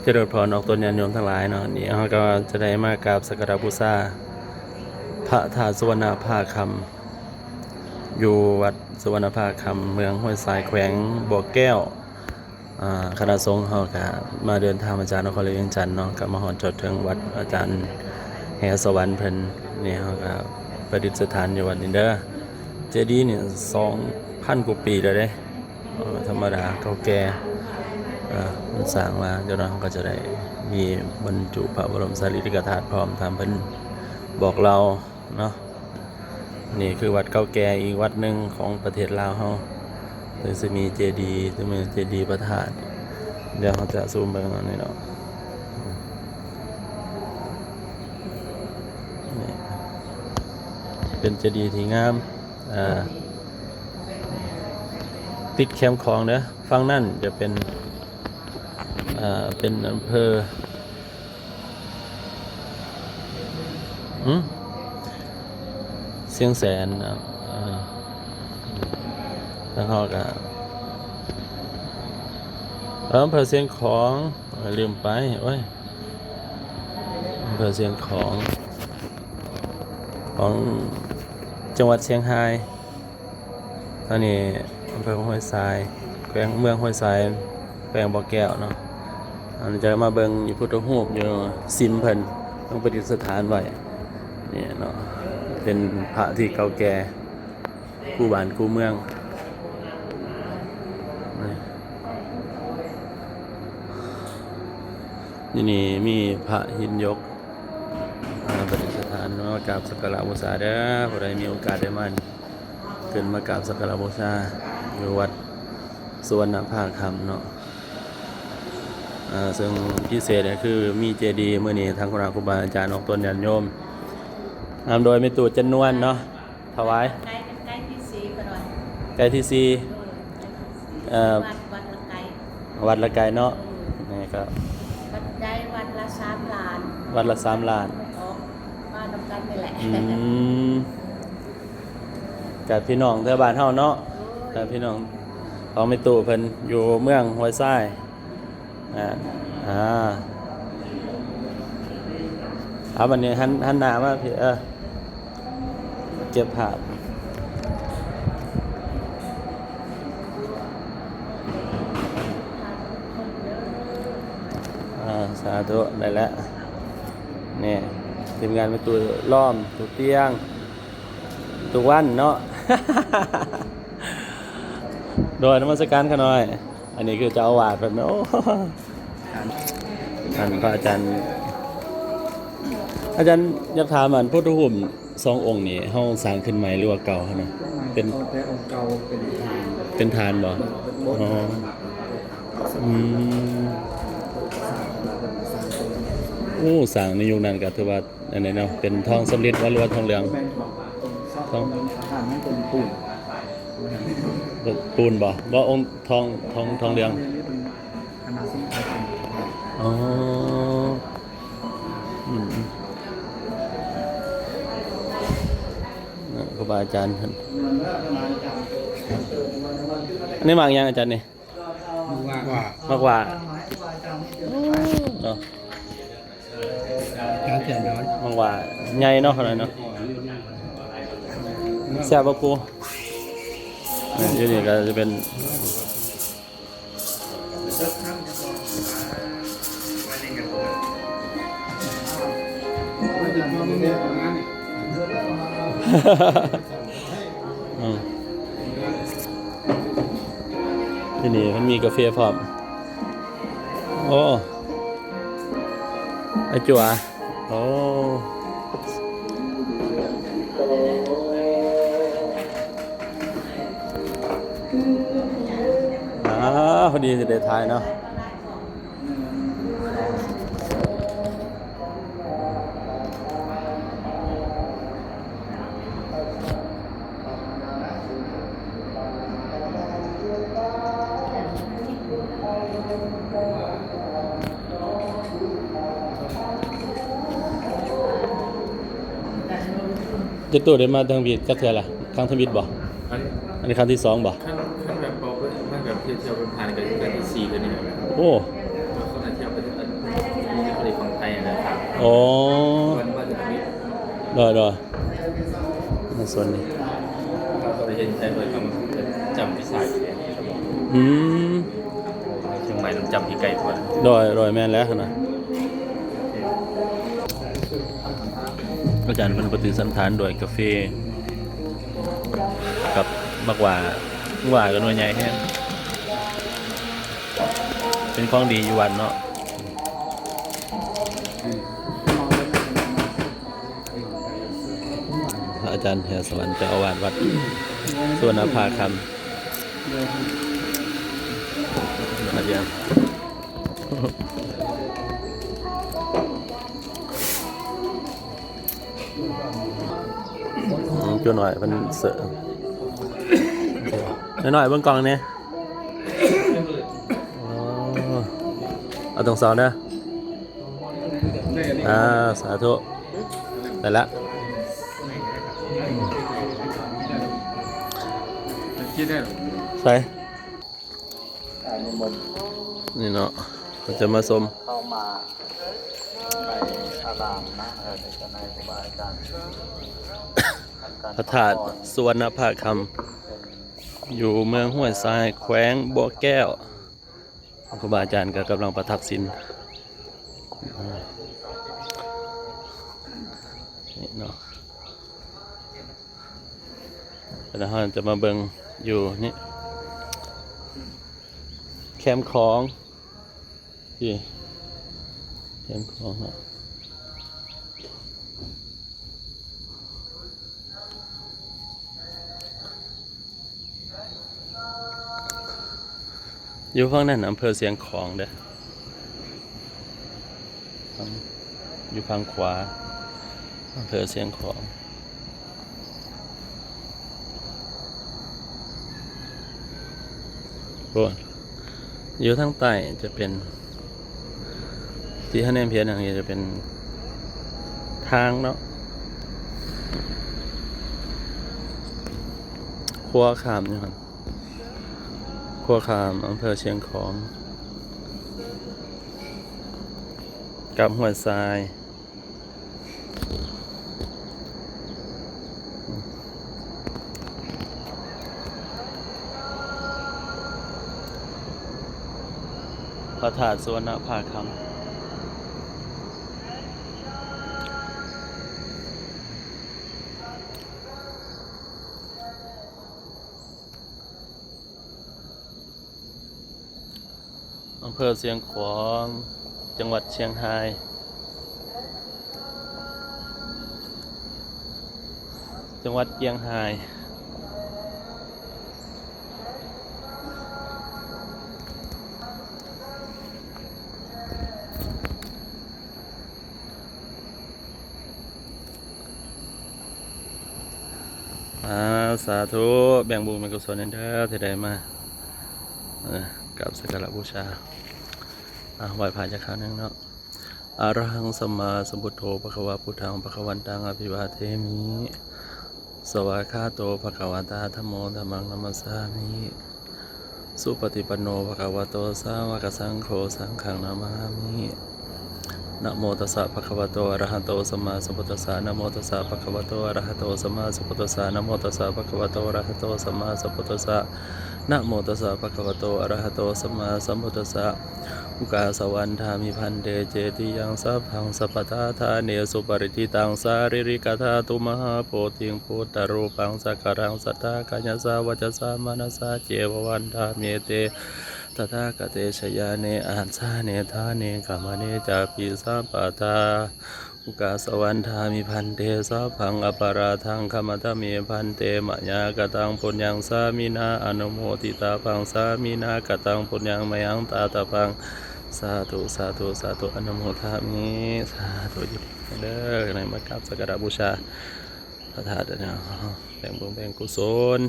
ຈະເລີນພອນອອກຕົນຍາດໂຍມທັງຫຼາຍເນາະ, ນີ້ເຮົາກໍຈະໄດ້ມາກາບສັກກາລະບູຊາພະທາດສຸວັນນະພາຄຳ ຢູ່ວັດສຸວັນນະພາຄຳ ເມືອງຫ້ວຍຊາຍ ແຂວງບໍ່ແກ້ວ. ອາ ຄະນະສົງເຮົາກໍມາເດີນທາງມາຈາກນະຄອນຫຼວງວຽງຈັນເນາະ, ກໍມາຮອດຈອດເຖິງວັດອາຈານແຫສະຫວັນເພິ່ນ. ນີ້ເຮົາກໍປະດິດສະຖານຢູ່ວັດນີ້ເດີ. ເຈດີນີ້ສອງພັນກວ່າປີແລ້ວເດ້. ເອີ ທຳມະດາ ເກົ່າແກ່ ເອີ ມັນສ້າງມາ. ຈັກໜ່ອຍເຮົາກໍຈະໄດ້ມີບັນຈຸພະບໍລົມສາລີລິກະທາດພ້ອມຕາມເພິ່ນບອກເລົ່າເນາະ. ນີ້ຄືວັດເກົ່າແກ່ອີກວັດໜຶ່ງຂອງປະເທດລາວເຮົາ ເຊິ່ງຊິມີເຈດີ ເຊິ່ງມີເຈດີພະທາດ. ດຽວເຮົາຈະຊູມເບິ່ງອັນນີ້ເນາະ. ນີ້ເປັນເຈດີທີ່ງາມ ອ່າ ຕິດແຄມຂອງເດີ. ຝັ່ງນັ້ນຈະເປັນ ເອີ ເປັນອຳເພີ ຫື ຊຽງແສນເນາະ. ເອີ ແລ້ວເຮົາກໍ ເອີ ອຳເພີຊຽງຂອງ ເອີ ລືມໄປ ໂອ້ຍ ອຳເພີຊຽງຂອງ ຂອງຈັງຫວັດຊຽງຮາຍ. ອັນນີ້ອຳເພີຫ້ວຍຊາຍ ແຂວງ ເມືອງຫ້ວຍຊາຍ ແຂວງບໍ່ແກ້ວເນາະ. ອັນນີ້ຈະມາເບິ່ງຢູ່ພຸດທະຮູບ ຢູ່ສິມເພິ່ນ ເພິ່ນປະດິດສະຖານໄວ້ ນີ້ເນາະ. ເປັນພະທີ່ເກົ່າແກ່ ຄູ່ບ້ານຄູ່ເມືອງ. ນີ້ ຢູ່ນີ້ມີພະຫີນຍົກ ອາ ປະດິດສະຖານ ມາກາບສັກກາລະບູຊາເດີ. ຜູ້ໃດມີໂອກາດໄດ້ມາ ຂຶ້ນມາກາບສັກກາລະບູຊາຢູ່ວັດສຸວັນນະພາຄຳເນາະ. ອາ ເຊິ່ງພິເສດກໍຄືມີເຈດີ. ມື້ນີ້ທາງຄະນະຄູບາອາຈານອອກຕົນຍາດໂຍມ ນຳໂດຍແມ່ຕູ້ຈັນນວນເນາະ ຖວາຍ ໄກ ເປັນໄກທີສີ່ ເພິ່ນວ່າ ໄກທີສີ່ ເອີ ໄກທີສີ່ ເອີ ວັດ ວັດລະໄກ ວັດລະໄກເນາະ. ເອີ ນີ້ກໍ ປັດໄຈວັດລະສາມລ້ານ ວັດລະສາມລ້ານ ອອກມານຳກັນນີ້ແຫຼະ. ອືມ ກັບພີ່ນ້ອງແຖວບ້ານເຮົາເນາະ. ໂດຍ ກັບພີ່ນ້ອງຂອງແມ່ຕູ້ເພິ່ນຢູ່ເມືອງຫ້ວຍຊາຍ. ອາ ອາ ເອົາ ບັດນີ້ຫັນ ຫັນໜ້າມາພີ້ ເອີ ເກັບພາບ. ອາ ສາທຸ ໄດ້ແລ້ວ. ນີ້ ທີມງານແມ່ຕູ້ລ້ອມ ຕູ້ຕຽງ ທຸກວັນເນາະ. ໂດຍ ນະມັດສະການຂ້ານ້ອຍ. ອັນນີ້ຄືເຈົ້າອາວາດເພິ່ນ. ໂອ້ ທ່ານພະອາຈານ ອາຈານ ຢາກຖາມ ອັນ ພຸດທະຮູບສອງອົງນີ້ ເຮົາສ້າງຂຶ້ນໃໝ່ ຫຼືວ່າເກົ່າຫັ້ນນະ? ເປັນ ຕັ້ງແຕ່ອົງເກົ່າເປັນຖານ ເປັນຖານບໍ່? ເປັນໂບດ. ອໍ ອືມ ໂອ້ ສ້າງໃນຍຸກນັ້ນກໍຖືວ່າ ອັນນີ້ເນາະ ເປັນທອງສຳລິດບໍ່ ຫຼືວ່າທອງເຫຼືອງ? ແມ່ນ ທອງ ທາງນັ້ນເປັນປູນ ປູນບໍ່? ບໍ່ ອົງທອງ ທອງ ທອງເຫຼືອງ. ອັນນັ້ນເປັນ ອໍ ອືມ ເນາະ ຄູບາອາຈານເພິ່ນ. ອັນນີ້ໝາກຫຍັງອາຈານນີ້? ໝາກຫວ້າ ໝາກຫວ້າ ໂອ້ ເນາະ. ໝາກຫວ້າໃຫຍ່ເນາະ ຂະໜາດເນາະ. ແຊບບໍ່ປູ່? ນີ້ ຢູ່ນີ້ກໍຈະເປັນ ອືມ ທີ່ນີ້ມັນມີກາເຟພ້ອມ. ໂອ້ ໄອ້ຈົວ ໂອ້ ອາ ພໍດີຊິໄດ້ຖ່າຍເນາະ. ເຈົ້າຕູ້ໄດ້ມາທຳອິດຈັກເທື່ອລະ? ຄັ້ງທຳອິດບໍ່? ອັນ ອັນນີ້ຄັ້ງທີສອງບໍ່? ຄັນ ຄັນແບບບອກວ່າມາແບບທ່ຽວໆຜ່ານໆ ກໍຄັ້ງທີສີ່ ຕົວນີ້ແຫຼະ. ໂອ້ ມາຄົນລະທ່ຽວໄປ ອໍ ໂດຍໆ ໃນສ່ວນນີ້ ເຮົາກໍໄດ້ເຫັນໃຊ້ເບິ່ງນຳຈຳທີ່ສາຍ ອືມ ເຊີງໃໝ່ນຳຈຳທີ່ໄກກວ່າ ໂດຍໆ ແມ່ນແລ້ວຫັ້ນນະ. ອາຈານເພິ່ນປະຕິສັນຖານດ້ວຍກາເຟກັບໝາກຫວ້າ ໝາກຫວ້າກໍໜ່ວຍໃຫຍ່ແຮງ ເປັນຂອງດີຢູ່ວັດເນາະ. ພະອາຈານ ແຖວສະຫວັນ ເຈົ້າອາວາດວັດສຸວັນນະພາຄຳ ອາຈານ ອືມ ຈຸນ້ອຍເພິ່ນເສີ ນ້ອຍໆ ເບິ່ງກ້ອງແດ່. ອໍ ເອົາຕົງສອງເດີ ອ່າ ສາທຸ ໄດ້ລະ ໃສ່ ນີ້ເນາະ ເຂົາຈະມາຊົມ ເຂົ້າມາໃນອາຣາມນະ ເອີ ໃນຄະນະຄູບາອາຈານ ພະທາດສຸວັນນະພາຄຳ ຢູ່ເມືອງຫ້ວຍຊາຍ ແຂວງບໍ່ແກ້ວ. ຄູບາອາຈານກໍກຳລັງປະທັບສິນ ນີ້ເນາະ ແລ້ວເຮົາຈະມາເບິ່ງຢູ່ນີ້ ແຄມຂອງ ນີ້ ແຄມຂອງເນາະ. ຢູ່ຝັ່ງນັ້ນອຳເພີຊຽງຂອງເດີ້ ຢູ່ຝັ່ງຂວາ ອຳເພີຊຽງຂອງ ໂອ້ ຢູ່ທາງໃຕ້ຈະເປັນ ທີ່ເຮົາແນມເຫັນນັ້ນຈະເປັນທາງເນາະ ຂົວຂ້າມຢູ່ຫັ້ນ ຂົວຂ້າມອຳເພີຊຽງຂອງ ກັບຫ້ວຍຊາຍ. ພະທາດສຸວັນນະພາຄຳ ອຳເພີຊຽງຂວາງ ຈັງຫວັດຊຽງຮາຍ ຈັງຫວັດຈຽງຮາຍ. ອາ ສາທຸ ແບ່ງບຸນແບ່ງກຸສົນແດ່ເດີ ທີ່ໄດ້ມາ ເອີ ກາບສັກກາລະບູຊາ ອາ ໄຫວ້ພະຈັກຄາວໜຶ່ງເນາະ. ອະລະຫັງ ສຳມາສຳພຸດໂທ ພະຄະວາ ພຸດທັງ ພະຄະວັນຕັງ ອະພິວາເທມິ. ສະຫວາກຂາໂຕ ພະຄະວະຕາ ທຳໂມ ທຳມັງ ນະມັດສາມິ. ສຸປະຕິປັນໂນ ພະຄະວະໂຕ ສາວະກະສັງໂຄ ສັງຄັງ ນະມາມິ. ນະໂມຕັດສະ ພະຄະວະໂຕ ອະລະຫະໂຕ ສຳມາສຳພຸດທັດສະ. ນະໂມຕັດສະ ພະຄະວະໂຕ ອະລະຫະໂຕ ສຳມາສຳພຸດທັດສະ. ນະໂມຕັດສະ ພະຄະວະໂຕ ອະລະຫະໂຕ ສຳມາສຳພຸດທັດສະ. ນະໂມຕັດສະ ພະຄະວະໂຕ ອະລະຫະໂຕ ສຳມາສຳພຸດທັດສະ. ອຸກາສະວັນທາມິ ພັນເຕ ເຈຕິຍັງ ສັບພັງ ສັບປະທາທາເນ ສຸປະຕິດຖິຕັງ ສາລີລິກະທາຕຸ ມະຫາໂພທິງ ພຸດທະຮູປັງ ສັກກາລັງ ສັດທາ ກາຍະສາ ວາຈາສາ ມະນະສາ ເຈວະ ວັນທາມິ ເອເຕ ຕະຖາຄະເຕ ຊະຍາເນ ອາສາເນ ທາເນ ກຳມະເນ ຈາປິ ສັບປະທາ. ອຸກາສະວັນທາມິ ພັນເຕ ສັບພັງ ອະປະລາທັງ ຂະມະທະເມ ພັນເຕ ມະຍາກະຕັງ ປຸນຍັງ ສາມິນາ ອະນຸໂມທິຕາພັງ ສາມິນາ ກະຕັງ ປຸນຍັງ ມະຍັງ ຕາຕະພັງ. ສາທຸ ສາທຸ ສາທຸ ອະນຸໂມທາມິ ສາທຸ ຢູ່ດີເດີ ໃນມາກາບສັກກາລະບູຊາພະທາດເດີ ແບ່ງບຸນແບ່ງກຸສົນ.